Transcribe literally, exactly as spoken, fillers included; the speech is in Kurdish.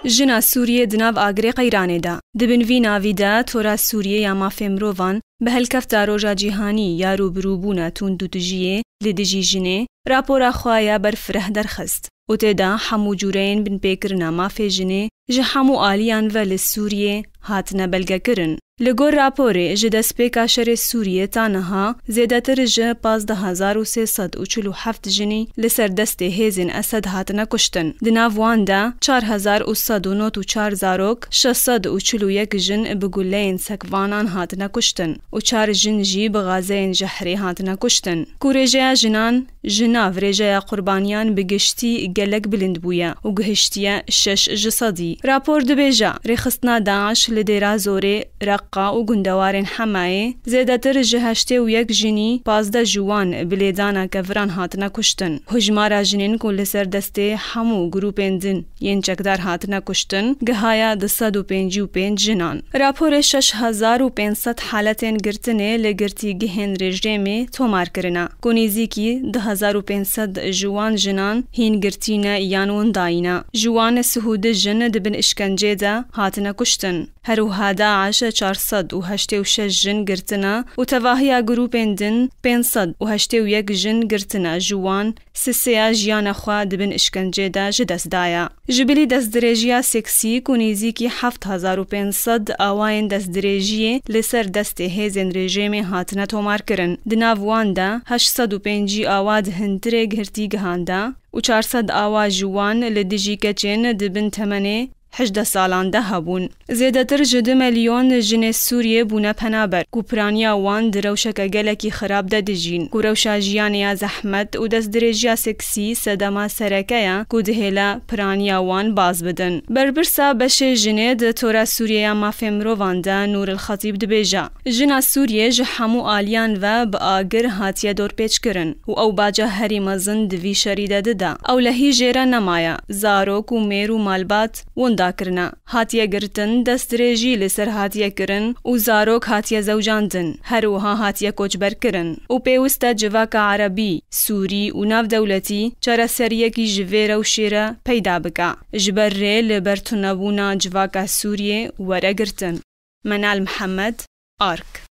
Jina Sûriyê di nav agirê qeyranê de. Di bin vî navî de Tora Sûriyê ya Mafê Mirovan bi helkefta Roja Cîhanî ya rûbirûbûna tundûtijiyê li dijî jinê rapora xwe ya berfireh derxist û tê de hemû cûreyên binpêkirina mafê jinê ji hemû aliyan ve li Sûriyê hatine belgekirin. Li gor raporê, ji destpêka şerê Sûriyê ta niha zêdetir ji pazdeh hezar û sê sed û çil û heft jinî li ser destê hêzên Esed hatine kuştin. Di nav wan de çar hezar û sed û nod û çar zarok, şeş sed û çil û yek jin bi guleyên sekvanan hatine kuştin û çar jin jî bi gazeyên jehrê hatine kuştin. Ku rêjeya jinan ji nav rêjeya qurbaniyan bi giştî gelek bilind bûye û gihiştiye şeş ji sedî. Rapor dibêje, rêxistina DAIŞ li Dêra Zorê, Reqqa û gundewarên Hemayê zêdetir ji heştê û yek jinî, pazdeh ji wan bi lêdana keviran hatine kuştin. Hijmara jinên ku li ser destê hemû grûpên din yên çekdar hatine kuştin, gihaya du sed û pêncî û pênc jinan. Raporê şeş hezar û pênc sed haletên girtinê li girtîgihên rejîmê tomar kirine, ku nêzîkî du hezar û pênc sed ji wan jinan hîn girtî ne yan windayî ne. Ji wan sihûdî jin di bin îşkencê de hatine kuştin. Her wiha DAIŞ çar sed û heştê û şeş jin girtine û tevahiya grûpên din pênc sed û heştê û yek jin girtine, ji wan sisêya jiyana xwe di bin îşkencê de ji dest daye. Ji bilî destdirêjiya seksî ku nêzîkî heft hezar û pênc sed awayên destdirêjiyê li ser destê hêzên rejîmê hatine tomarkirin. Di nav wan de heşt sed û pêncî awa di hintirê girtîgihan de û çar sed awa ji wan li dijî keçên di bin temenê hejdeh salan de hebûn. Zêdetir ji du milyon jinê Sûriyê bûne penaber, ku piraniya wan di rewşeke gelekî xirab de dijîn, ku rewşa jiyanê ya zehmet û destdirêjiya seksî sedema sereke ye ku dihêle piraniya wan baz bidin. Berpirsa beşê jinê di Tora Sûriyê ya Mafê Mirovan de Nûr El Xetîb dibêje, Jina Sûriyê ji hemû aliyan ve bi agir hatiye dorpêçkirin û ew baca herî mezin di vî şerî de dide. Ew lehî jê re nemaye, zarok û mêr û malbat winda kirine. Hatiye girtin, destdirêjî li ser hatiye kirin û zarok hatiye zewcandin, her wiha hatiye koçberkirin. Û pêwist e civaka erebî, sûrî û navdewletî çareseriyekî ji vê rewşê re peyda bike, ji ber rê li ber tunebûna civaka Sûriyê were girtin. Menal Mihemed, Ark.